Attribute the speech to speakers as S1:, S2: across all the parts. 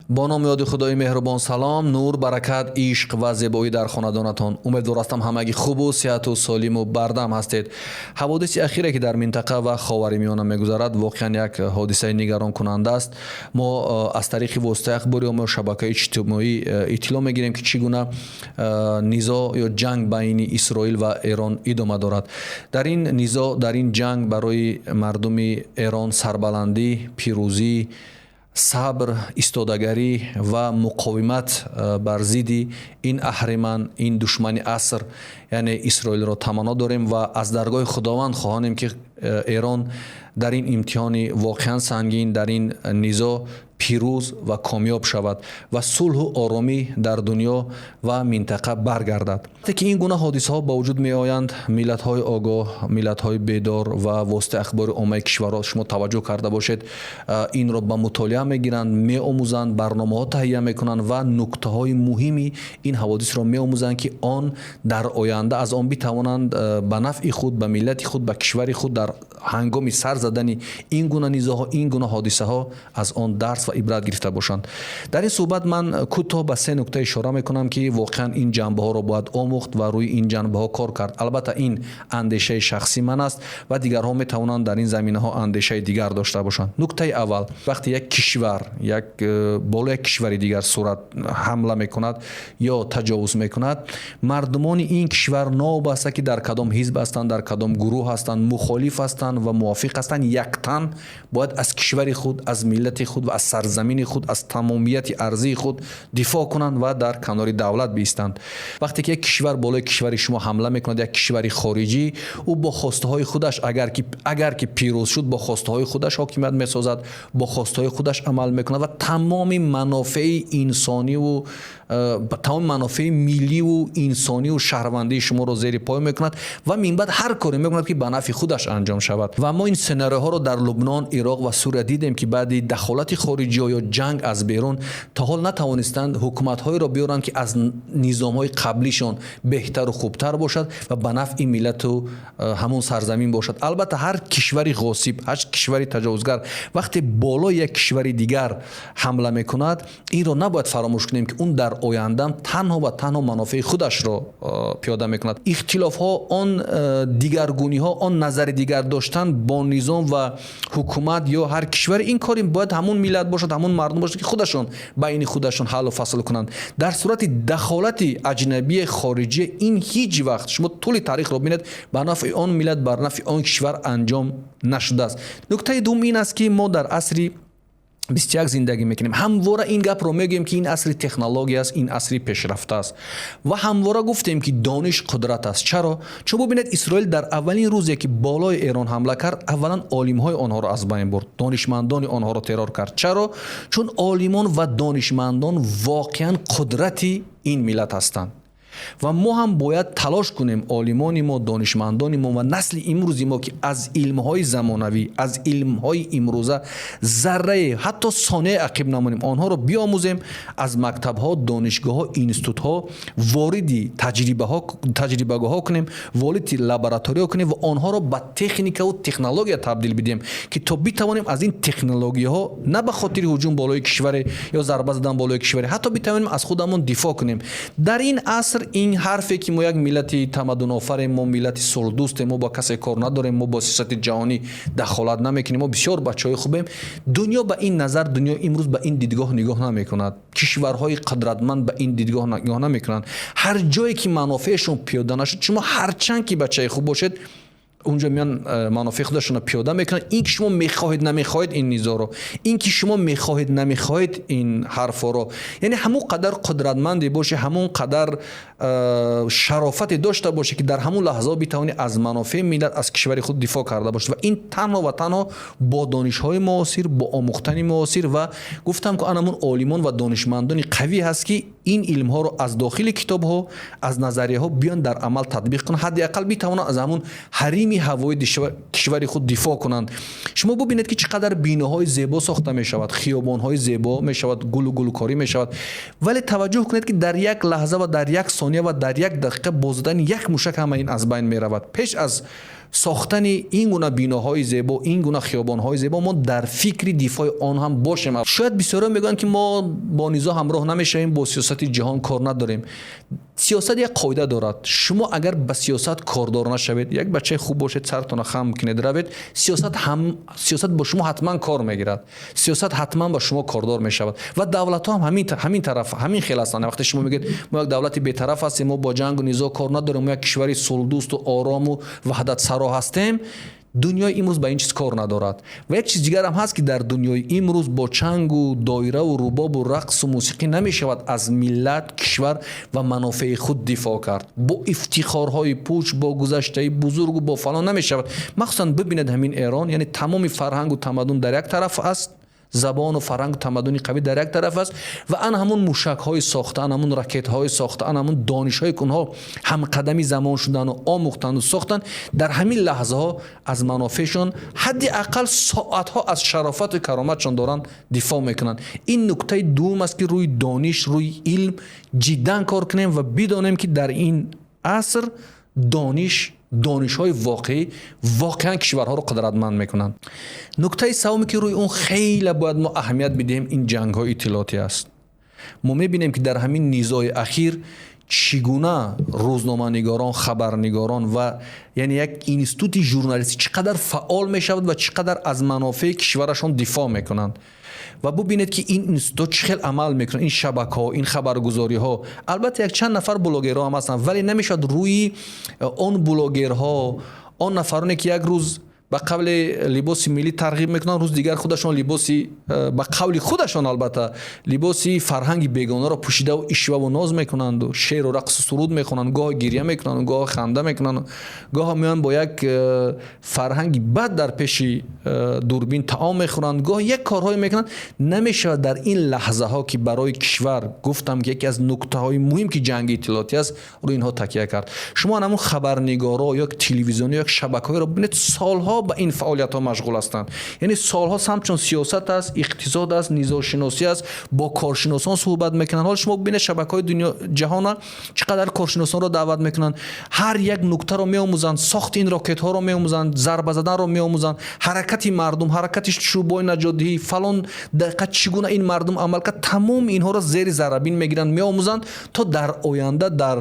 S1: Бо номи ёди Худои меҳрубон. Салом, нур, баракат, ишқ ва зебоӣ дар хонадонатон. Умедвор ҳастам, ҳамагӣ хубу сиҳату солиму бардам ҳастед. Ҳаводиси ахире, ки дар минтақа ва Ховари Миёна мегузарад, воқеан як ҳодисаи нигаронкунанда аст. Мо аз тариқи воситаи ахбори омма, шабакаи иҷтимоӣ иттилоъ мегирем, ки чӣ гуна низоъ ё ҷанг байни Исроил ва Эрон идома дорад. Дар ин низоъ, дар ин ҷанг барои мардуми Эрон сарбаландӣ, пирӯзӣ, сабр, истодагарӣ ва муқовимат бар зидди ин аҳриман, ин душмани аср, яъне Исроилро таманно дорем ва аз даргоҳи Худованд хоҳонем, ки Эрон дар ин имтиҳони воқеан сангин, дар ин низоъ пирӯз ва комёб шавад ва сулҳу оромӣ дар дунё ва минтақа баргардад. Вақте ки ин гуна ҳодисаҳо ба вуҷуд меоянд, миллатҳои огоҳ, миллатҳои бедор ва воситаи ахбори оммаи кишварҳо, шумо таваҷҷӯҳ карда бошед, инро ба мутолиа мегиранд, меомӯзанд, барномаҳо таҳия мекунанд ва нуктаҳои муҳими ин ҳаводисро меомӯзанд, ки он дар оянда аз он битавонанд ба нафъи худ, ба миллати худ, ба кишвари худ дар ҳангоми сар задани ин гуна низоъҳо, ин гуна ҳодисаҳо аз он дарс ва ибрат гирифта бошанд. Дар ин суҳбат ман кӯтоҳ ба се нукта ишора мекунам, ки воқеан ин ҷанбаҳоро бояд омӯхт ва рӯи ин ҷанбаҳо кор кард. Албатта, ин андешаи шахсии ман аст ва дигарҳо метавонанд дар ин заминаҳо андешаи дигар дошта бошанд. Нуктаи аввал: вақте як кишвар як боло як кишвари дигар сурат ҳамла мекунад ё таҷовуз мекунад, мардумони ин кишвар, новобаста ки дар кадом ҳизб ҳастанд, дар кадом гурӯҳ ҳастанд, мухолиф ҳастанд ва мувофиқ ҳастанд, яктан бояд аз кишвари худ, аз миллати худ ва аз сарзамини худ, аз тамомияти арзии худ дифоъ кунанд ва дар канори давлат биистанд. Вақте ки як кишвар болои кишвари шумо ҳамла мекунад, як кишвари хориҷӣ, ӯ бо хостаҳои худаш, агар ки пирӯз шуд, бо хостаҳои худаш ҳокимият месозад, бо хостаҳои худаш амал мекунад ва тамоми манофеи инсониву тамоми манофеи милливу инсониву шаҳрвандии шуморо зери пой мекунад ва минбаъд ҳар коре мекунад, ки ба нафъи худаш анҷом шавад. Ва мо ин сценариҳоро дар Лубнон, Ироқ ва Сурия дидем, ки баъди дахолати хориҷиҳо ё ҷанг аз берун то ҳол натавонистанд ҳукуматҳоеро биёранд, ки аз низомҳои қаблишон беҳтару хубтар бошад ва ба нафъи миллату ҳамон сарзамин бошад. Албатта, ҳар кишвари ғосиб, ҳар кишвари таҷовузгар вақте болои як кишвари дигар ҳамла мекунад, инро набояд фаромӯш кунем, ки он дар оянда танҳо ва танҳо манофеи худашро пиёда мекунад. Ихтилофҳо, он дигаргуниҳо, он назари дигар доштан бо низом ва ҳукумат ё ҳар кишваре, ин кори бояд ҳамон миллат бошад, ҳамон мардум бошад, ки худашон байни худашон ҳаллу фасл кунанд. Дар сурати дахолати аҷнабии хориҷия ин ҳеҷ вақт, шумо тӯли таърихро бинед, ба нафъи он миллат, бар нафъи он кишвар анҷом нашудааст. Нуктаи дуввум ин аст, ки мо дар асри 21 зиндагӣ мекунем. Ҳамвора ин гапро мегӯем, ки ин асри технология аст, ин асри пешрафта аст, ва ҳамвора гуфтем, ки дониш қудрат аст. Чаро? Чун бубинед, Исроил дар аввалин рӯзе, ки болои Эрон ҳамла кард, аввалан олимҳои онҳоро аз байн бурд, донишмандони онҳоро террор кард. Чаро? Чун олимон ва донишмандон воқеан қудрати ин миллат ҳастанд ва мо ҳам бояд талош кунем, олимони мо, донишмандони мо ва насли имрӯзи мо, ки аз илмҳои замонавӣ, аз илмҳои имрӯза заррае, ҳатто сонияе ақиб намонем, онҳоро биомӯзем, аз мактабҳо, донишгоҳҳо, институтҳо вориди таҷрибагоҳҳо кунем, вориди лабораториҳо кунем ва онҳоро ба техникаву технология табдил бидиҳем, ки то битавонем аз ин технологияҳо на ба хотири ҳуҷум болои кишваре ё зарба задан болои кишваре, ҳатто битавонем аз худамон дифоъ кунем. Дар ин аср ин ҳарфе, ки мо як миллати тамаддунофарем, мо миллати сулҳдӯстем, мо бо касе кор надорем, мо бо сиёсати ҷаҳонӣ дахолат намекунем, мо бисёр бачаҳои хубем, дунё ба ин назар, дунё имрӯз ба ин дидгоҳ нигоҳ намекунад. Кишварҳои қудратманд ба ин дидгоҳ нигоҳ намекунанд. Ҳар ҷое ки манофеъшон пиёда нашуд, шумо ҳарчанд ки бачаи хуб бошед, унҷо меян, манофеи худашонро пиёда мекунанд. Ин ки шумо мехоҳед, намехоҳед ин низоъро, ин ки шумо мехоҳед, намехоҳед ин ҳарфҳоро, яъне ҳамон қадар қудратманде бошӣ, ҳамон қадар шарофате дошта бошӣ, ки дар ҳамон лаҳзаҳо битавонӣ аз манофеи миллат, аз кишвари худ дифоъ карда бошӣ. Ва ин танҳо ва танҳо бо донишҳои муосир, бо омӯхтани муосир ва гуфтам ку анамун олимон ва донишмандони қавӣ ҳаст, ки ин илмҳоро аз дохили китобҳо, аз назарияҳо биён дар амал татбиқ кунанд, ҳадди ақал битавонанд аз ҳамун ҳарими ҳавои кишвари худ дифоъ кунанд. Шумо бубинед, ки чӣ қадар биноҳои зебо сохта мешавад, хиёбонҳои зебо мешавад, гулу гулкорӣ мешавад, вале таваҷҷӯҳ кунед, ки дар як лаҳза ва дар як сония ва дар як дақиқа бо задани як мушак ҳама ин аз байн меравад. Пеш аз Сохтани ин гуна биноҳои зебо, ин гуна хиёбонҳои зебо, мо дар фикри дифои он ҳам бошем. Шояд бисёриҳо мегӯянд, ки мо бо низоъ ҳамроҳ намешавем, бо сиёсати ҷаҳон кор надорем. Сиёсат як қоида дорад. Шумо агар ба сиёсат кордор нашавед, як бачаи хуб бошед, сартона хам кунед, равед, сиёсат бо шумо ҳатман кор мегирад, сиёсат ҳатман ба шумо кордор мешавад. Ва давлатҳо ҳам ҳамин тараф, ҳамин хел ҳастанд. Вақте шумо мегӯед, мо як давлати бетараф ҳастем, мо бо ҷангу низоъ кор надорем, мо як кишвари сулҳдӯсту орому ваҳдатсаро ҳастем, дунёи имрӯз ба ин чиз кор надорад. Ва як чиз дигарам ҳаст, ки дар дунёи имрӯз бо чангу доираву рубобу рақсу мусиқӣ намешавад аз миллат, кишвар ва манофеи худ дифоъ кард. Бо ифтихорҳои пуч, бо гузаштаи бузургу бо фалон намешавад. Махсусан бибинед, ҳамин Эрон, яъне тамоми фарҳангу тамаддун дар як тараф аст, забону фарҳангу тамаддуни қавӣ дар як тараф аст ва ан ҳамун мушакҳои сохта, ан ҳамун ракетҳои сохта, ан ҳамун донишҳое, ки онҳо ҳамқадами замон шудану омӯхтанду сохтанд, дар ҳамин лаҳзаҳо аз манофеъшон, ҳадди ақал соатҳо аз шарофату кароматшон доранд дифоъ мекунанд. Ин нуктаи дуюм аст, ки рӯи дониш, рӯи илм ҷиддан кор кунем ва бидонем, ки дар ин аср дониш, донишҳои воқеӣ воқеан кишварҳоро қудратманд мекунанд. Нуктаи севуме, ки рӯи он хеле бояд мо аҳамият бидиҳем, ин ҷангҳои иттилоотӣ аст. Мо мебинем, ки дар ҳамин низои ахир чӣ гуна рӯзноманигорон, хабарнигорон ва яъне як институти журналистӣ чӣ қадар фаъол мешавад ва чӣ қадар аз манофеи кишварашон дифоъ мекунанд. Ва бубинед, ки ин институтҳо чӣ хел амал мекунанд, ин шабакаҳо, ин хабаргузориҳо. Албатта, якчанд нафар блогерҳо ҳам ҳастанд, вале намешавад рӯи он блогерҳо, он нафароне, ки як рӯз ба қавли либоси миллӣ тарғиб мекунанд, рӯз дигар худашон либоси, ба қавли худашон албатта, либоси фарҳанги бегонаро пӯшидаву ишваву ноз мекунанду шеъру рақсу суруд мехонанд, гоҳ гиря мекунанд, гоҳ ханда мекунанд, гоҳ меоянд бо як фарҳанги бад дар пеши дурбин таом мехӯранд, гоҳ як корҳое мекунанд. Намешавад дар ин лаҳзаҳо, ки барои кишвар гуфтам, ки яке аз нуктаҳои муҳим, ки ҷанги иттилоотӣ аст, рӯи инҳо такя кард. Шумо ҳамун хабарнигоро ё телевизионӣ ё шабакаҳоеро бибинед, солҳо ба ин фаъолиятҳо машғул ҳастанд. Яъне солҳо самтшон сиёсат аст, иқтисод аст, низошиносӣ аст, бо коршиносон суҳбат мекунанд. Ҳоло шумо бибинед шабакаҳои дунё, ҷаҳона чӣ қадар коршиносонро даъват мекунанд, ҳар як нуктаро меомӯзанд, сохти ин ракетҳоро меомӯзанд, зарба заданро меомӯзанд, ҳаракати мардум, ҳаракати шӯъбаҳои наҷотдиҳӣ, фалон дақиқа чӣ гуна ин мардум амал кард, тамоми инҳоро зери заррабин мегиранд, меомӯзанд, то дар оянда дар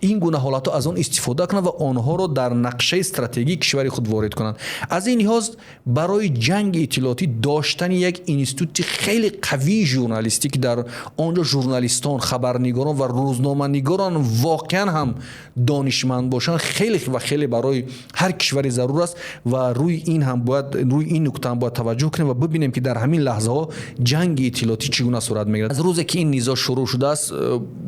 S1: ин гуна ҳолатҳо аз он истифода кунанд ва онҳоро дар нақшаи стратегии кишвари худ ворид кунанд. Аз ин лиҳоз барои ҷанги иттилоотӣ доштани як институти хеле қавии журналистӣ, ки дар он ҷо журналистон, хабарнигорон ва рӯзноманигорон воқеан ҳам донишманд бошанд, хеле ва хеле барои ҳар кишваре зарур аст. Ва рӯи ин ҳам бояд, рӯи ин нукта ҳам бояд таваҷҷӯҳ кунем ва бибинем, ки дар ҳамин лаҳзаҳо ҷанги иттилоотӣ чӣ гуна сурат мегирад. Аз рӯзе ки ин низоъ шурӯъ шудааст,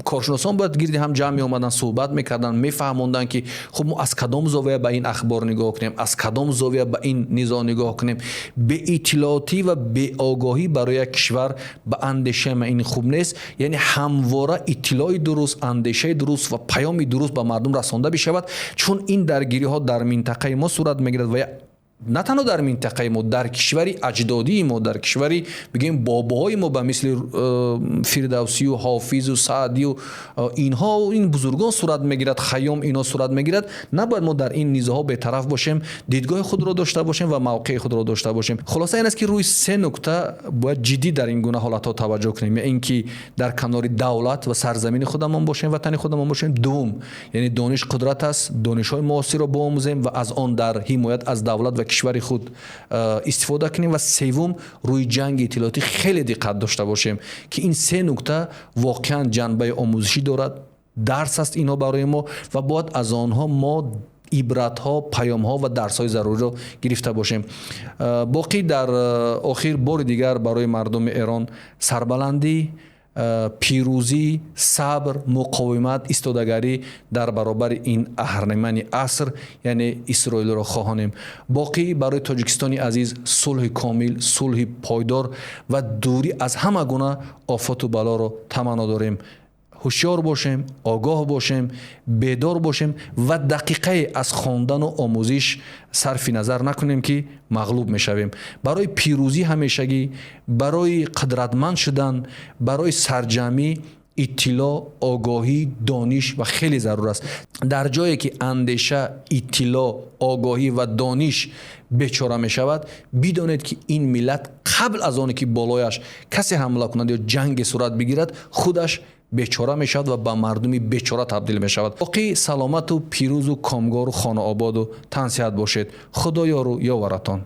S1: коршиносон бояд гирди ҳам ҷамъ меомаданд, суҳбат мекарданд, мефаҳмонданд, ки хуб, мо аз кадом зовия ба ин ахбор нигоҳ кунем, аз кадом зовия ба ин низоъ нигоҳ кунем. Беиттилоотӣ ва беогоҳӣ барои як кишвар ба андешаи ман ин хуб нест. Яъне ҳамвора иттилои дуруст, андешаи дуруст ва паёми дуруст ба мардум расонда бишавад, чун ин даргириҳо дар минтақаи мо сурат мегирад ва на танҳо дар минтақаи мо, дар кишвари аҷдодии мо, дар кишвари, бигӯем, бобоҳои мо, ба мисли Фирдавсию Ҳофизу Саъдию инҳо, ин бузургон сурат мегирад, Хайём, инҳо сурат мегирад. Набояд мо дар ин низоъҳо бетараф бошем, дидгоҳи худро дошта бошем ва мавқеи худро дошта бошем. Хулоса ин аст, ки рӯи се нукта бояд ҷиддӣ дар ин гуна ҳолатҳо таваҷҷӯҳ кунем: ин ки дар канори давлат ва сарзамини худамон бошем, ватани худамон бошем; дуввум, яъне дониш қудрат аст, донишҳои муосирро биомӯзем ва аз он дар ҳимоят аз давлат ва кишвари худ истифода кунем; ва севум, рӯи ҷанги иттилоотӣ хеле диққат дошта бошем, ки ин се нукта воқеан ҷанбаи омӯзишӣ дорад, дарс аст инҳо барои мо ва бояд аз онҳо мо ибратҳо, паёмҳо ва дарсҳои заруриро гирифта бошем. Боқӣ дар охир бори дигар барои мардуми Эрон сарбаландӣ, пирӯзӣ, сабр, муқовимат, истодагарӣ дар баробари ин аҳримани аср, яъне Исроилро хоҳонем. Боқӣ барои Тоҷикистони азиз сулҳи комил, сулҳи пойдор ва дурӣ аз ҳама гуна офату балоро таманно дорем. Ҳушёр бошем, огоҳ бошем, бедор бошем ва дақиқае аз хондану омӯзиш сарфи назар накунем, ки мағлуб мешавем. Барои пирӯзӣ ҳамешагӣ, барои қудратманд шудан, барои сарҷамъӣ Иттилоъ, огоҳӣ, дониш ва хеле зарур аст. Дар ҷое ки андеша, иттилоъ, огоҳӣ ва дониш бечора мешавад, бидонед, ки ин миллат қабл аз оне ки болояш касе ҳамла кунад ё ҷанге сурат бигирад, худаш бечора мешавад ва ба мардуми бечора табдил мешавад. Боқӣ саломату пирӯзу комгору хонаободу тансиҳат бошед. Худо ёру ёваратон.